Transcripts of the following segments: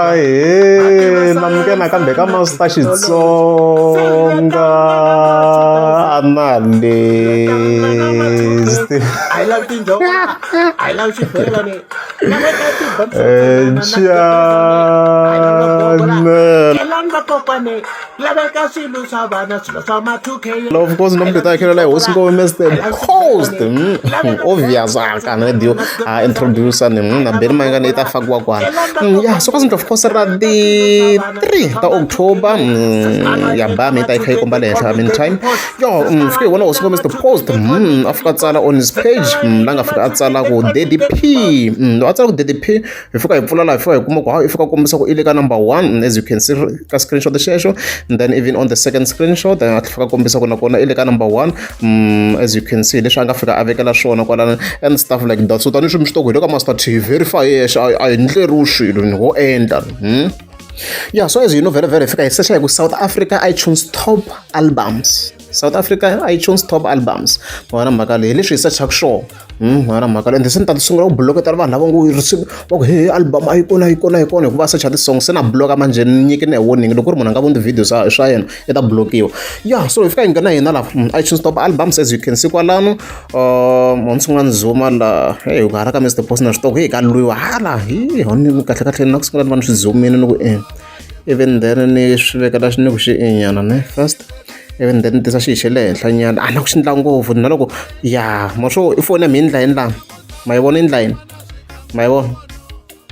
Ahee, namukela nakambe ka Master Xitsonga Analyst. Channel. Laveka swilo swa vana swilo swa ma 2K. Of course nombe ta khe la hosi ngo Mr Post. Obvious a kana dio a introduce ni na beri manga ni ta fakiwa kwala. Yeah, so kasi of course ra di 3 ta October ya ba mi ta yi kha yi komba le henhla meantime. Yo, fike hi vona hosi ngo Mr Post a fika tsala on his page la nga fika a tsala ku Daddy P. A tsala ku Daddy P hi fika hi pfula laha hi fika hi kuma ku hawu i fika kombisa ku i le ka number 1 as you can see ka screenshot xexo, and then even on the second screenshot a fika kombisa ku nakona i le ka number 1 as you can see leswi a nga fika a vekela swona kwalano and stuff like that. So tanihi swi mi swi tiva ku hi le ka Master T verify yexe a hi ndleriwi swilo ni ho endla. Yeah, so as you know very very fika hi secha hi ku South Africa iTunes top albums, South Africa iTunes top albums, ma vona mhaka leyi leswi hi sechaka swona. Ma vona mhaka leyi, ende se ni ta sungula ku bloketela vanhu lava ngo risimu va ku he album a yi kona a yi kona a yi kona hikuva secha ti-song se na bloka manjhe ni nyike na hi warning loko ku ri munhu a nga voni ti-video swa swa yena i ta blokiwa. Yeah, so hi fika hi nghena hina laha iTunes top albums as you can see kwalano. Ni sungula ni zuma la hey hala ka Mr Post na swi tiva ku hey ka lwiwa hala hi honi kahle kahle na ku sungula ni va ni swi zoomini ni ku even then ni swi vekela ni ku xi inyana ne first even then ni tisa xi xa le henhla nyana a na ku xi ndla ngopfu na loko ya ma swo i foni ya mina yi ndla yini la ma yi vona yi ndla yini ma yi vona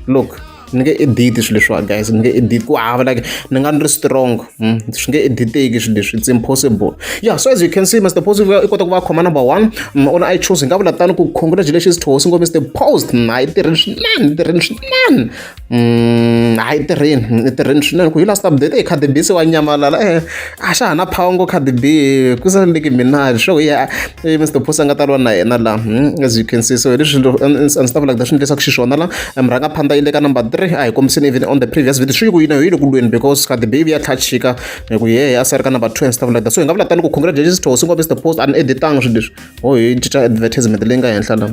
look ni nge edit swilo leswiwa guys ni nge edit ku hava like ni nga ni ri strong swi nge editeki swilo leswi it's impossible. Yeah, so as you can see Mr Post i kota ku va khoma number 1 on iTunes. Hi nga vula tano ku congratulations to hosi ngo Mr Post a yi tirheni swinene yi tirheni swinene a yi tirheni yi tirheni swinene ku hi last update hi Cardi B se wa nyamalala a xa ha na power ngo Cardi B ku sa Nicki Minaj swo ya Mr Post a nga ta lwa na yena la as you can see. So hi leswi swilo and stuff like that swi endlisaka xiswona la murhangaphandha yi le ka number 3 a hi kombiseni even on the previous video swi ku yina yi le ku lweni because Cardi B ya tlha chika hi ku yehe a se ri ka number 2 and stuff like that. So hi nga vula tani ku congratulations to hosi ngo Mr Post a ni editanga swilo leswi ho hi cinca advertisement leyi nga henhla la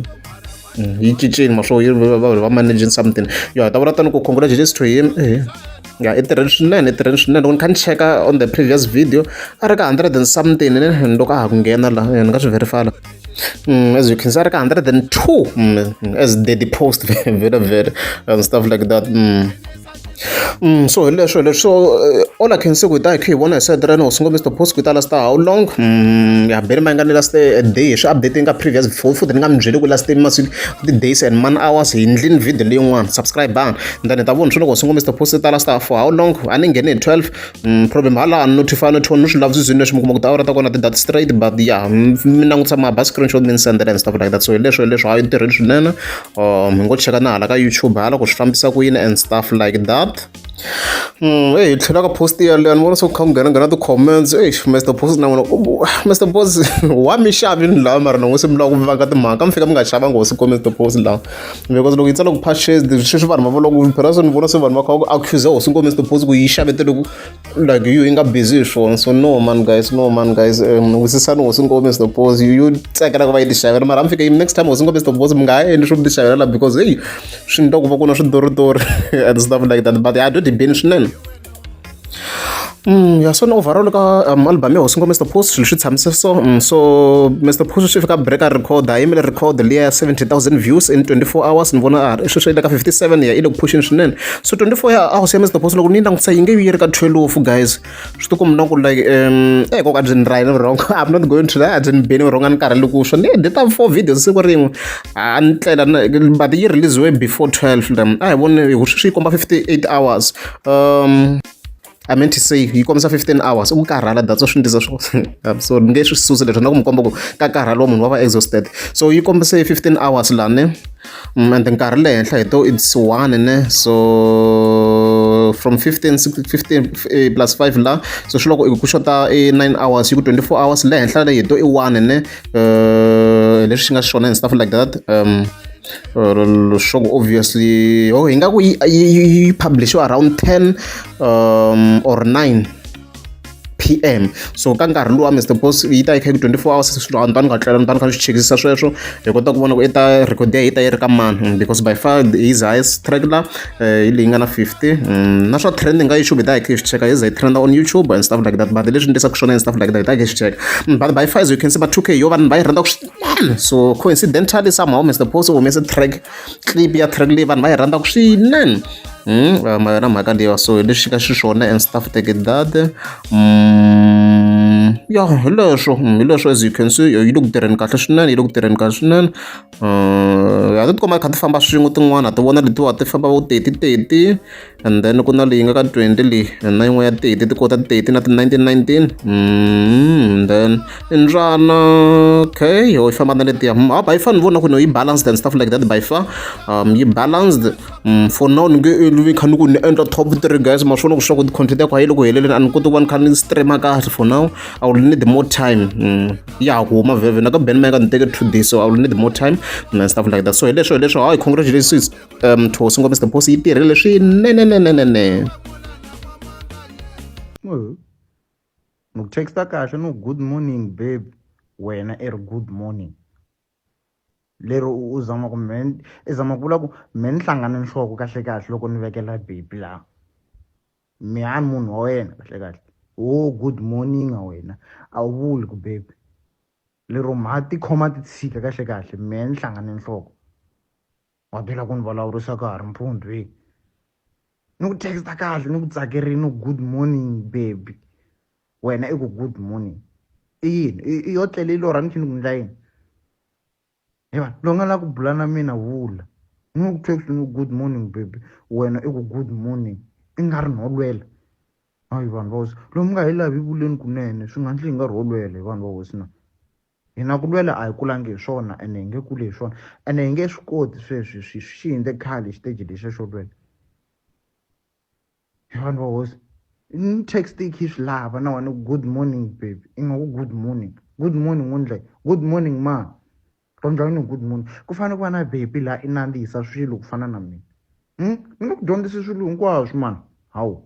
yi cincile ma swo yi va managing something. Yo hi ta vula tani ku congratulations to him ya i tirheni swinene i tirheni swinene loko ni kha ni cheka on the previous video a ri ka 100 and something ne loko a ha ku nghena la ni nga swi verify la. As you can see a ri ka 102 as Daddy Post very very and stuff like that. So hi leswo hi leswo so all I can say ku hi ta hi kha hi vona hi side ra yena hosi ngo Mr Post ku ta last how long ya beri ma nga ni last a day swi update nga previous futhi ni nga mi byeli ku last masiku ti-days and man hours hi ndlini video leyin'wana subscribe bani then hi ta vona swi loko hosi ngo Mr Post ta last for how long a ni nghene hi 12 problem hala a ni notify no ni swi lavisisi leswi mi kuma ku tiawara ta kona ti that straight but yeah mi langutisa ma ba screenshot mi ni sendela and stuff like that. So hi leswo hi leswo a yi tirheli swinene hi ngo cheka na hala ka YouTube hala ku swi fambisa ku yini and stuff like that. Hey, hi tlhela ka post yaleyo ni vona se ku kha ku nghena nghena ti-comments ey Mr Post na n'wina Mr Post wa mi xavini laha mara na n'we se mi lava ku vanga timhaka mi fika mi nga xavanga hosi ko Mr Post laha because loko yi tsala ku purchased sweswi vanhu va vula ku phela se ni vona se vanhu va kha va ku accuse hosi ngo Mr Post ku yi xavetele ku like you yi nga busy hi swona. So no man guys, no man guys, wisisani hosi ngo Mr Post you tsakela ku va yi ti xavela mara mi fika next time hosi ngo Mr Post mi nga ha endli swo mi ti xavela la because hey swi endla ku va ku na switoritori and stuff like that but ya dyo dibini swinene. Ya so overall ka album ya hosi ngo Mr Post swilo swi tshamise so so Mr Post swi fika break a record a yimile record liya ya 70,000 views in 24 hours ni vona sweswi yi le ka 57 ya i le ku pusheni swinene so 24 hours ya Mr Post loko ni langutisa yi nge yi ri ka 12 guys swi ti komba na ku like koka byi ni right wrong I'm not going to that byi ni beni wrong a ni karhele ku swo ni edita 4 videos siku rin'we a ni tlela but yi release before 12 a hi voni hi ku swi komba 58 hours I meant to say yi kombisa 15 hours i ku karhala that's swi ndlisa swo so ni nge swi susi leswi na ku mi komba ku ka karhala wa munhu wa va exhausted so yi kombise 15 hours lani and nkarhi le henhla hi to it's 1 ne so from 15 15 plus 5 la so swi loko ku xota i 9 hours yi ku 24 hours le henhla leyi hi to i 1 ne leswi xi nga xona and stuff like that swo ku obviously oh hi nga ku yi publishiwa around 10 or 9 PM. So ka nkarhi luwa Mr Post yi ta yi kha yi 24 hours swilo a ni ta ni nga tlela ni ta ni kha ni swi chekisisa sweswo hi kota ku vona ku i ta record ya yi ta yi ri ka mani because by far his highest track la hi leyi nga na 50 na swa trending ka YouTube hi ta hi kha hi swi cheka hi za yi trenda on YouTube and stuff like that but leswi ndlisaka swona and stuff like that hi ta hi kha hi swi cheka. But by far, as you can see, ba 2K yo vanhu va yi rhandza swinene. So coincidentally, somehow Mr Post u humese track clip ya track leyi vanhu va yi rhandzaka swinene. Ma yona mhaka leyiwa, so hi leswi nga xiswona and stuff like that. Ya, hi leswo, hi leswo. As you can see, yi le ku tirheni kahle swinene, yi le ku tirheni kahle swinene. Ya ti tikomba kha ti famba swin'we tin'wana ti vona letiwa ti famba vo 30 30, and then ku na leyi nga ka 20 leyi na yin'we ya 30, ti kota 30 na ti 19 19. Then indzwana, okay, yo yi famba na letiya. Ah, by far ni vona ku no yi balanced and stuff like that. By far yi balanced. For now ni nge endli kha ni ku ni endla top 3, guys. Ma swona ku swa ku content ya ku a yi le ku heleleni, a ni koti ku va ni kha ni streama kahle. For now I will need more time. Ya ha ku huma vhevhe na ka Ben Mayengani, ni teke 2 days, so I will need more time and stuff like that. So hi leswo, hi leswo. Hayi, congratulations to Hosi Mr Post, yi tirhile swinenenenenene. Ni ku texta kahle no "Good morning, babe", wena i ri "Good morning". Lero u zama ku me i zama ku vula ku me ni hlangane nhloko kahle kahle loko ni vekela baby laha me a ni munhu wa wena kahle kahle wo good morning a wena a wu vuli ku baby lero mha ti khoma ti tshika kahle kahle me ni hlangane nhloko wa byela ku ni vulavurisa ka ha ri mpundzu hey. Ni ku texta kahle ni ku tsakerini ni ku "Good morning, baby", wena i ku "Good morning". I yini i yo tlele i lorha ni ni ku ndla yini hi vanhu lowu nga lava ku bula na mina vula ni ku text ni ku "Good morning, baby", wena i ku "Good morning" i nga ri nholwela. Hayi vanhu va hosi, lomu nga hi lavi vuleni kunene swi nga ndli hi nga rholwela hi vanhu va hosi na hina ku lwela a hi kulangi hi swona ene hi nge kuli hi swona ene hi nge swi koti sweswi swi xi hindze khale xiteji lexiya xo lwela hi vanhu va hosi. Ni text yi kha yi swi lava na wena "Good morning, baby", i nga ku "Good morning". Good morning wo ndlela good morning ma rondla ni good morning ku fanele ku va na baby laha i nandzihisa swilo ku fana na mina. Ni nga ku dyondzisi swilo hinkwaswo mani hawu.